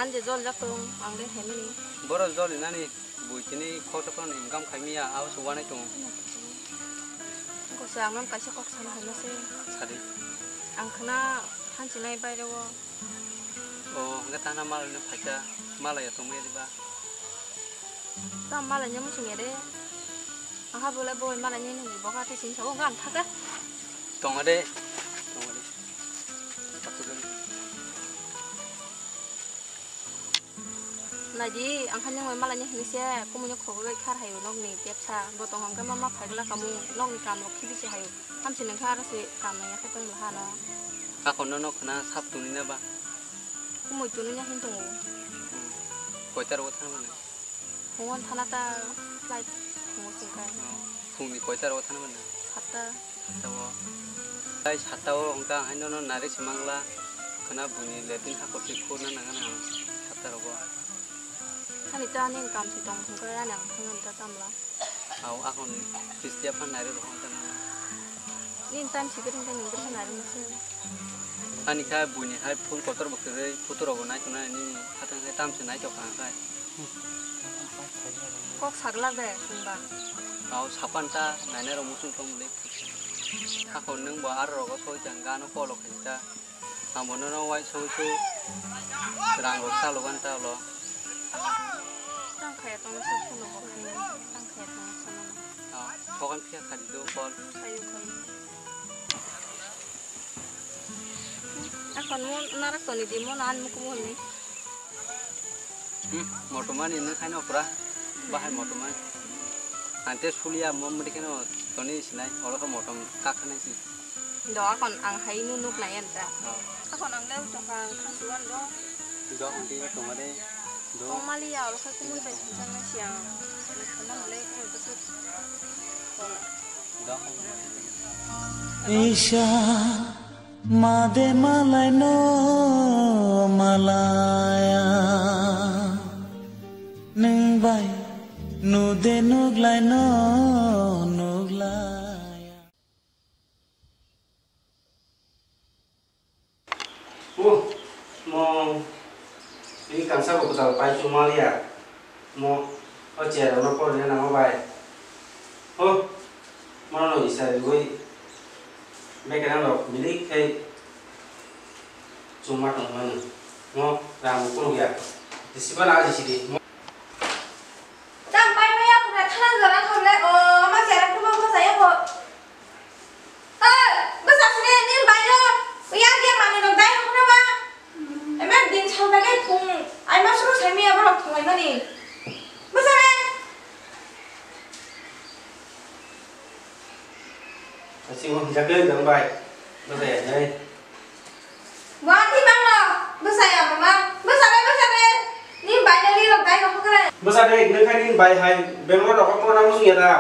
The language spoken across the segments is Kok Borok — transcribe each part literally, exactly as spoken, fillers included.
Ang je jol jak tong, ang de hemeni. Boro jol inani bui tini khoksa phano income khai miya, abo se wanai tongo. Kok se ang non kaisa kok sana hai mase. Sadi. Ang khna hanchi nai baire o. O, hwnkhe tana malai no phaikha, malai ya tongmani ba. Tamo malai no muchung ya de. Aha bolai bo malai ni ni bo kha te sing sa o gan thaka. Tongo de. Tongo de. Takudo. Naidi, ang kha nung bai malai ni hini se, kumui no khogwi bai khar hayo nokni tepsa, bo tong hong khe ma ma phai glak kamu, nokni kam rok khibi se hayo, hamsi nung khe aro se kam nang ya khe tong la hano. Akon no nok khna sap tuni na ba? Kumui tuni na hin tongo. Hmm. Koita rogo thang mani? Phungon thana ta flight phungo singkai. Oh, phungni koita rogo thana mani? Satta. Satta o. Tai satta o hongka haino no nari simangla khna buni letin hakor twi khurna nangana ang satta rogo. Ani ta ani kam si tong hongka ani ang thangani ta tamla. Au akon kistiya phan nari rogo hongka na. Ni time si gring ta ni gring nari masi. Ani kha buni hai phul kotor bo kwrwi photo rogo nai khna ni khatang hai tamsi nai tok ang khai. Kok saglak de sungba. Au sapan ta naina rok muchung tong le. Hakon nung bo aro rogo soi jang gano kolo khaita. Ang bo nono wai soi su rang rok salo gan ta lo. Tang khaya tong sa phone bo khai. Tang khaya tong sa no. Au thokan phiya khadi do kol. Khayu khayu. Akon mo narak toni di mo nan mukumu ni. Hmm, motomani nung khaino okra. Bahai motomani. Ante sulia mo mudi keno toni sinai, olo khe motom kakhanai si. Do akon ang hai nu nuk nai anta. Oh. Akon ang leu tongkha ang khang suan do. Do akon tini tongo de. Do. Kong mali ya olo khe kumui bai thangjak nai si ang. Nuk khana mle khe bwswk. Isa made malai no malaya, nung bai nude nuglai no nuglaya. Uh, mo ini kamsa bo kwtal pai chumaliya. Mo o chair no por rina nango bai. Ho, mo no isa riwi. Bekerang rok milik khai chuma tong mani. Mo ram kunu ya. Disiba na aji sidi. Mo. Tam pai maya kuna thalang jora khole o ma chair kuma ko saya ko. Oi, bwsa sini ni bai no. Yang dia mani no dai no ba. Emen din sal bai kai phung. Ai ma suru sai mi aba rok thungai mani. Bwsa ne. Asi mo hijak le dong bai. Bwsa ya nai. Wa ti bang no. Bwsa ya mama. Bwsa ne, bwsa ne. Ni bai no ni rok dai no khokre. Bwsa ne, nung khai ni bai hai. Bangalore rok ko na musu ya da.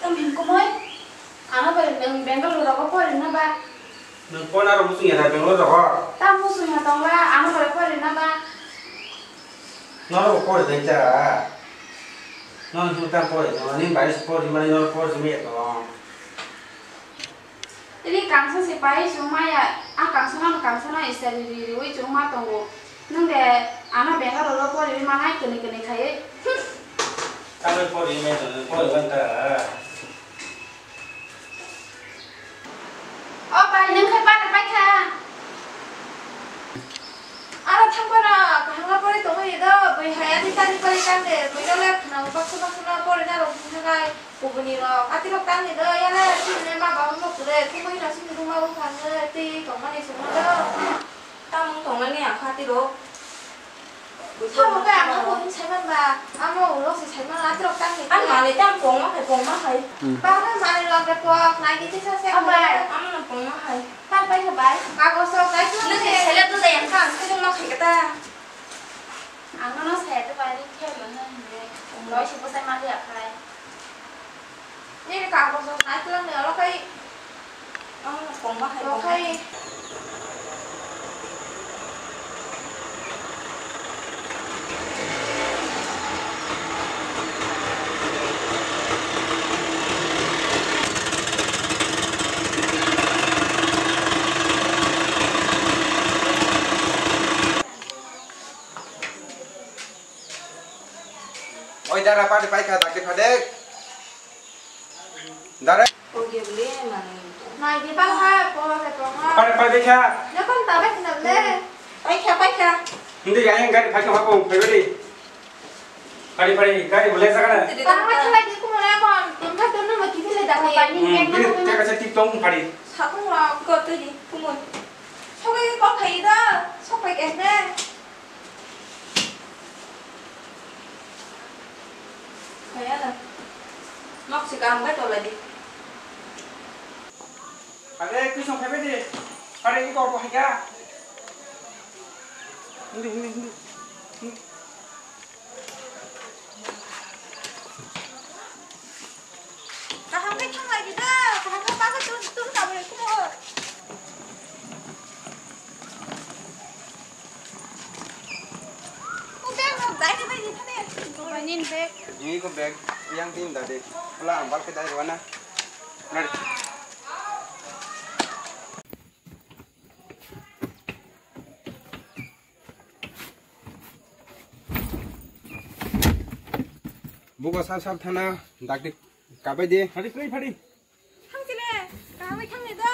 Tamo hin kumui? Ano bai nwng Bangalore rogo pori na ba? Nwng kona rogo muchung ya da Bangalore rogo? Tamo muchung ya tong ba, ano bai pori na ba? Noro bo pori dai ta. Noro bo tam pori tong, ani bai pori mani noro pori me tong. Tini kangsa se pai chwng maya, a kangsa mano kangsa no style ri riwi chwng ma tongo. Nwng de ano Bangalore o poriwi manai kwnwi kwnwi khaiwi. Tamni poriwi maya tongo, poriwi manta. O bai, nwng khai pai pai kha. Aro thangphano kaham ma pore tongwi do, bui hai ani tani pari kang de, bui no le khna baksa baksa no pore na rok thang thang ai, kubuni rok, ati rok tang ni do, yala chini ma ba no kure, thumui no sini ruma bu phang ne, ti tong mani sumo do. Tamung tong nani ang kha ti rok. Thamo khe ang no kuno saiman ba, amo ulo se saiman, ati rok tang ni. Ang mani tam pong ma khai, pong ma khai. Hmm. Ba na mani lok de pok, nai di tisa se. Abai, ang no pong ma khai. Pai pai khe bai. Kagoz rok dai to. Nung se selek to dai ang kha, ang khe ma khai kata. Ang no no saya to bai ni khe mo no hinde. Loi se bwsai ma ya khai. Nini kagoz rok nai to ni olo khai. Ang no pong ma khai. Olo khai. Pai kha, dakti phade. Dare. Oge bole mani. Nai di bal ha, po ke tong ha. Pai, pai de kha. Yakon ta bai khna le. Pai kha, pai kha. Hindi yang gari phai kha ko, phai bari. Phari, phari, gari bole sa kana. Tang ma khalai di kumare kon, tong kha tong ma kibile da. Hmm, hindi, te kasa tik tong phari. Sakung la ko to di kumon. Sokai ko khai da, sokai ke ne. Kaya da. Nok si kam ga to la di. Are, kwi song phaibai di. Are, iko bo hai kha. Hindi, hindi, hindi. Hindi. Kaham khe thang lai di da. Kaham khe bakhe tun, tun ka bai kumo. O bag rok dai khe bai di thane. Bai nin bag. Ini ko bag yang tin da de. Pula ambal khe dai rwana. Nari. Bugo sab sab thana dakti kabai di. Phadi, phadi, phadi. Thang sile, kaham khe thang le da.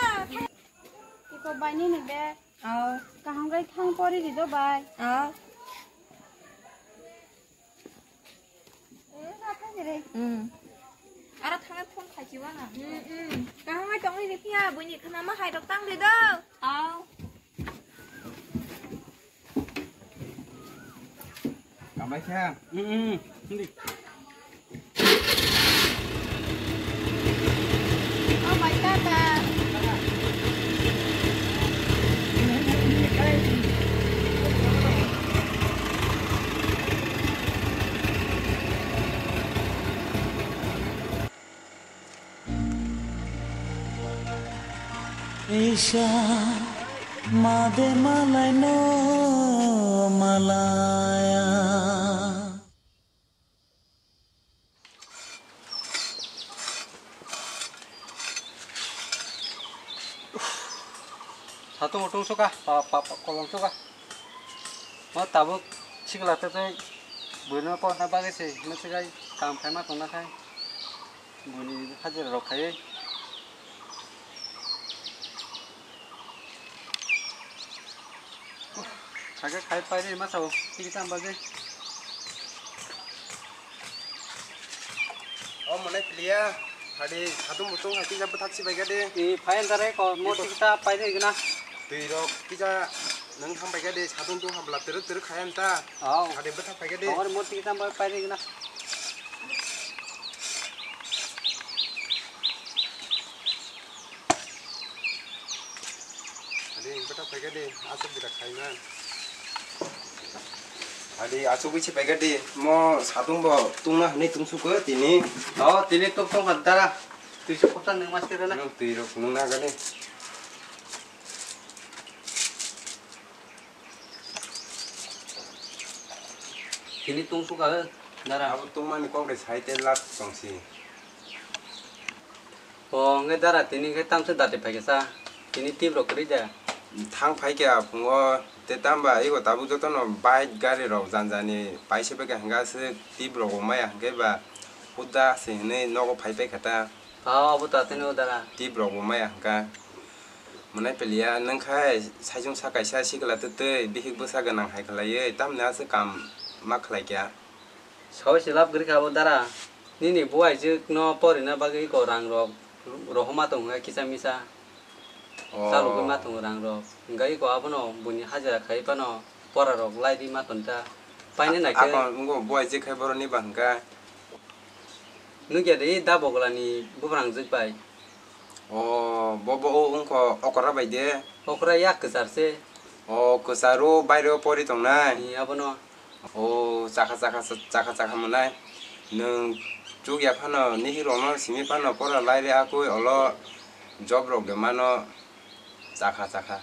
Iko bai nini bag. Oh. Kaham khe thang pori di do bai. Oh. Eh, na thang sile. Hmm. Aro thangna phone khai chiwa na. Hmm, hmm. Kaham khe tong di phiya, buini khana ma hai rok tang di do. Oh. Kamai kha. Mm, mm, hindi. Oh my God, ah. Isa made malai no malaya. Satung utung suka, pa, pa, pa, kolong suka. Mo tabuk sikla tei tei buino porna bagwi se, mo sikai kam khaima tongna khai. Buini hajira rok khaiwi. Khaikhe khai pairi ma sao, tiki tam bagwi. O monai piliya, hadi satung butung hai tisa bwthak si bai gade. I phayan dare ko, mo tiki ta pairi gana. Twi rok tisa nang ham bai gade, satung tung ham bla teruk teruk khayan ta. Aw. Hadi bwthak pai gade. Ongor mo tiki tam bai pairi gana. Adi, bwthak phaikha di, aswk bwthak khaiman. Adi, aswk bwse phaikha di, mo satung bo tungna hwnwi tungsukgo tini. O, tini tuk tungkha dara. Twi suk khopsa nwng mas khe rwna. Nwng twi rok nwng na gani. Tini tungsukha, dara. Abo tungmani kok de sai te lat tongsi. O, hwnkhe dara tini khe tamsa dati phaikha sa, tini tip rok kwrwi da? Thang phaikha phungo, tei tamba ego tabuk jotono bike gari rok janjani paisa phaikha hwnkhe aswk tip rok bo maya hwnkhe ba huda se hwnwi nogo phai paikha ta. Pha, obo ta tini o dara. Tip rok bo maya hwnkha. Mwnai piliya nwng khai saichung sa kaisa sikla twtwi bihik bwsa gwnang hai khlaiwi tamni aswk kam ma khlaikha. Soi se lab kwrwi kha bo dara. Nini buaijwk no porina bagwi iko rang rok rohorma tongo kisa misa. Oh. Chalogwi ma tongo rang rok. Hwnkhe iko abono buini hajira khai phano pora rok lai di ma tonta. Paina naikhe. Ako wngkha buaijwk khai boroni ba hwnkha. Nukya de da bogla ni bubrang jwk bai. Oh, bo bo o wngkha okra bai de. Okra yak kwchar se. Oh, kwcharo bairo pori tongnai. Ni abono. O chakha chakha, chakha chakha mwnai. Nwng chukya phano nihirokno simi phano pora laire akui olo job rok de mano chakha chakha.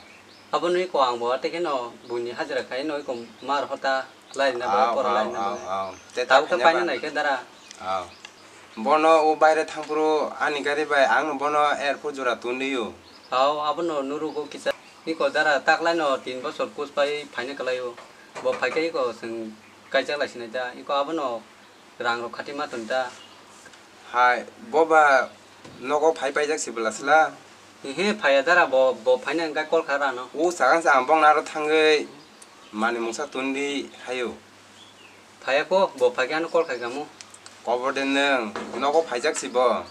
Aboni ko ang bo tei kheno buini hajira khai no ko mar hota lairina ba pora lairina ba. Aw, aw. Tei ta paina nai khe dara. Aw. Bono o baire thangphuru ani gari bai ang bono airport jora tuniyo. Aw, abono nurugo kisa. Iko dara taklaino tin bosor kus pai phaina kwlaio. Bo phaikhe iko chwng kaijak lai sinai da. Iko abono Rang rok khati ma tong ta. Hai, bo ba nogo phai paijak si bwla sla? Ehe, phaiya dara bo, bo phaina hwnkhe call kha rano. O sakang sa ang bongna aro thangwi mani mungsa tun di hayo. Phaiya ko, bo phaikhe ano call khai kamo. Kobor de nwng, nogo phaijak si bo?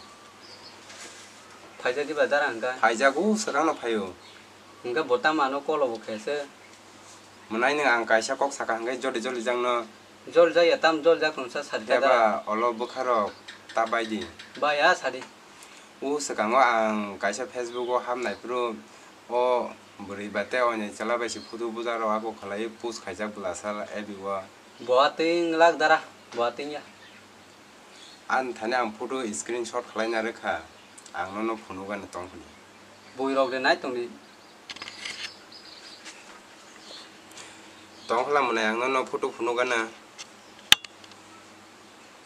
Phaijak diba dara hwnkha? Phaijak o, swkang no phaio. Hwnkhe bo tamo ano call obo khe se? Mwnai nwng ang kaisa kok saka hwnkhe jodi joli jak no. Jol jak ya tam jol jak tong sa sadi ka da. Eba olo bwkha rok ta bai di. Ba ya sadi. O swkango ang kaisa Facebook o hapnai phuru o bwrwi ba tei oinai chwla bai se photo buja rok abo khlaiwi post khaijak bwla sal F B o. Bo atwng lak dara, bo atwng ya. Ani thani ang photo screenshot khlaina rwkha, ang nono phunukgani tong hwnwi. Bui rok de nai tongdi. Tong khwla mwnai ang nono photo phunukgana.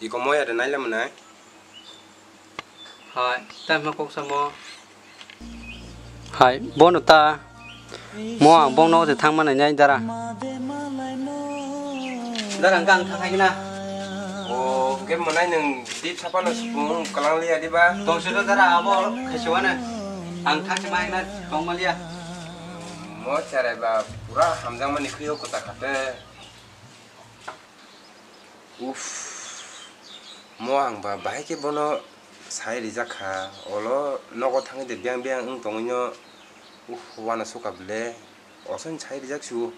Iko moya de naila mwnai. Hai, tamo kok samo. Hai, bono ta. Mo ang bongno je thangma nai nai dara. Dara hwnkhe ang thangkhaina. O, hwnkhe mwnai nwng di thapano swpung kwlang liya diba? Tongsi do dara abo khaisiwano. Ang thangsi ma hwnkhe tongma liya. Mo cherai ba pura hamjakmani khwi o kwchak kha te. Uff, mo ang ba bahai khe bono sai rijak kha, olo nogo thangwi de biyang biyang wng tongwino, uff, uanw suka bwle, osoin sai rijak su.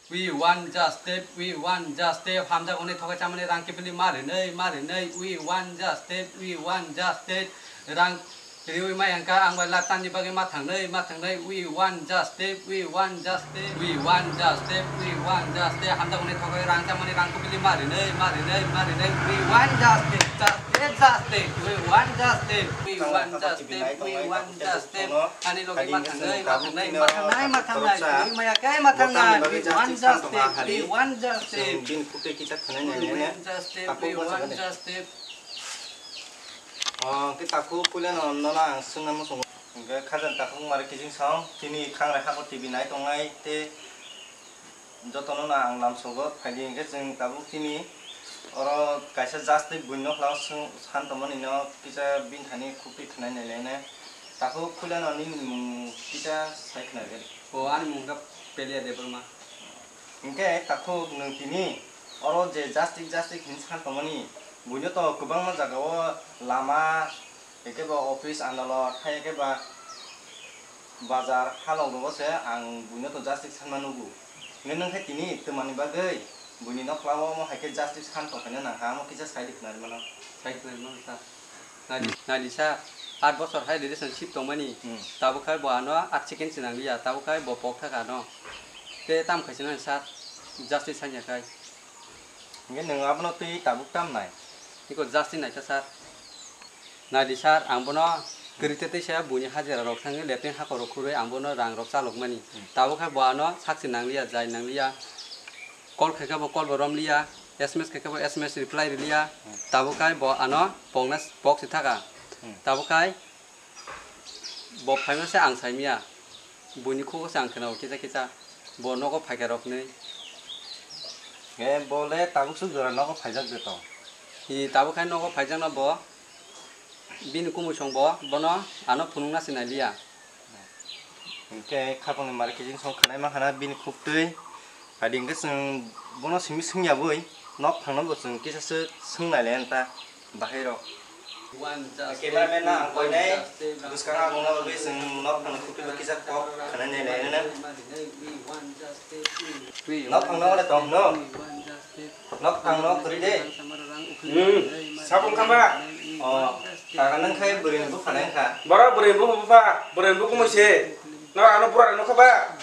We want justice, we want justice, hamjak hwnwi thokai chamani rang kiphilwi ma rinwi, ma rinwi, we want justice, we want justice, rang Riwi maya wngkha ang bai lak tamni bagwi ma thangnai, ma thangnai. We want justice, we want justice, we want justice, we want justice. Hamjak hwnwi thogwi rang chamani rang kubili ma rinai, ma rinai, ma rinai. We want justice, justice, justice. We want justice, we want justice, we want justice. Ani logi ma thangnai, ma thangnai, ma thangnai, ma thangnai. Riwi maya khe ma thangnai. We want justice, we want justice. Bini kutui kisa khwnai nai nai. We want justice, we want justice. O, hwnkhe takhuk puilano nono ang swngna muchungo. Hwnkhe khajani takhuk mari kiching song, chini khangrai hakho T V nai tongnai tei jotono no ang lamsogo phaidi, hwnkhe chwng tabuk chini oro kaisa justice buino khwlao swng san tongmani no kisa bini thani khuktwi khwnai nai lainai. Takhuk puilano nini mung kisa sai khwna rwdi. O, ani mung khe Pelia Debbarma. Hwnkhe takhuk nwng tini oro je justice justice hinwi san tongmani, buino to kwbangma jagao lama, ekebo office andalot, hai ekebo bazar halok rogo se ang buino to justice sanma nugo. Hwnkhe nwng khe tini twmani bagwi buini nokhlao omo hai khe justice san tongkhaina nangkha, amo kisa sai di khwnarwi mano. Sai khwnarwi mano sir. Naidi, naidi sir, aat bosor hai relationship tongmani, hmm, tabuk khai bo ano aat second se nangliya, tabuk khai bo pok thaka ano. Tei tam khaisa nani sir, justice sanya khai. Hwnkhe nwng abono twi tabuk tam nai? Iko justice naikha sir. Naidi sir, ang bono kwrwi tei teisa buini hajira rok thangwi lepteng hakor rok khurwi ang bono rang rok chalokmani. Hmm. Tabuk khai bo ano sakchi nangliya, jai nangliya. Call khaikhe bo call bo romliya, S M S khaikhe bo S M S reply riliya. Hmm. Tabuk khai bo ano pokna pok si thaka. Hmm. Tabuk khai bo phaima se ang saimya. Buini khugo se ang khwnao kisa kisa. Bo nogo phaikha rok nwi. He bo le tabuk swk jora nogo phaijak de to. Hi tabuk khai nogo phaijakno bo. Bini kumui song bo bono ano phunukna se nailiya. Hwnkhe khapangni mari kiching song khwnai mankha na bini khuktwi. Adi hwnkhe chwng bono simi swngyabwi nok phangno bo chwng kisa swk swng nai lai ta bahai rok. Cameraman no ang koinai bwskang abongno bagwi chwng nok phangni khuktwi bo kisa kok khwnai nai lai nw. Nok phangno le tong no. Nok phangno kwrwi de. Hmm, sabong kha ba? O, kaka nang khai bwrwi ni bupha nang kha. Boro bwrwi bupha bupha, bwrwi bukumui se. No ano bura no kha ba?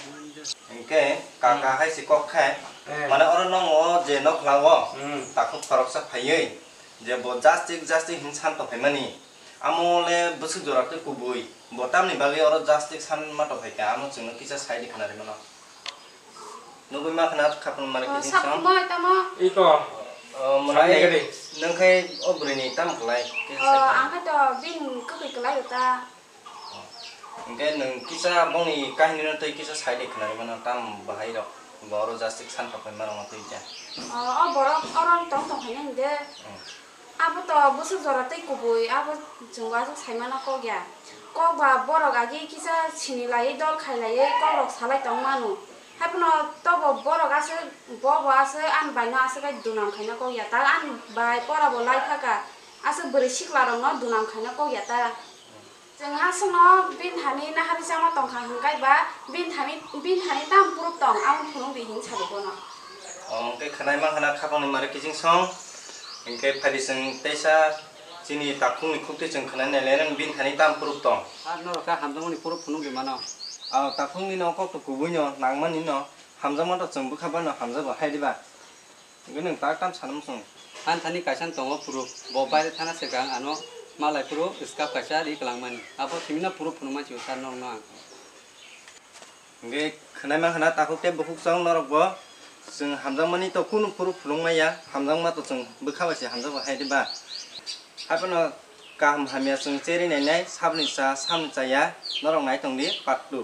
Hwnkhe kaka hai se kok khai. Eh. Mane oro nongo je nok lao. Hmm. Takhuk khoroksa phaiwi je bo justice justice hin san tong phaimani. Amo le bwswk jora twi kubui. Bo tamni bagwi oro justice san ma tong phai kha, amo chwngno kisa sai di khna ri mano. Nugui ma khna khapang mari. O, khe sap song. Khumui tamo? Iko. O, mwnai. Sap nege de. Nung khai o bwrwi ni tam khlai? Kisa o, sai khna. Ang khe to bini kwkwi kwlai o ta. Hwnkhe nwng kisa bongni kahini no twi kisa sai de khna ri mano tam bahai rok. Bo oro just san kok pai mano twi ja. O, o borok oro tong tong khaina hinde. Hmm. Abo to bwswk jora tei kubui, abo chwng bo aswk sai mano kok ya. Kok ba borok agi kisa sini laiwi dol khai laiwi kok rok salai tong mano. Haiphano tobo borok aswk, bo bo aswk ani bai no aswk kai dunam khaina kok ya. Ta ani bai pora bo lai kha ka, aswk bwrwi sikla rok no dunam khaina kok ya ta. Chwng aswkno bini thani nahari chama tongkha hwnkhe ba bini thani, bini thani tam proof tong, ang phunukdi hinwi sadi bono. O, hwnkhe khwnai mankha na khapangni mare kiching song, hwnkhe phaidi chwng teisa chini takhukni khuktwi chwng khwnai nailai nang bini thani tam proof tong. Ar norok khe hamjakmani proof phunukdi mano. O, takhukni no kok to kubui no nangmani no hamjakma to chwng bwkha bano hamjago hai diba? Hwnkhe nwng tak tam sana muchung. Ani thani kaisa tongo proof. Bo baire thana swkang ano malai phuru scrap kaisa ri kwlangmani. Abo simino proof phunukma sio sir norokno ang. Hwnkhe khwnai mankha na takhuk tei bukhuk chwng norok bo chwng hamjakmani to kunu proof phunukma ya. Hamjakma to chwng bwkha bai se hamjago hai diba? Haiphano kaham hamya chwng cherwi nainai sabni cha sabni cha ya norok nai tongdi part two.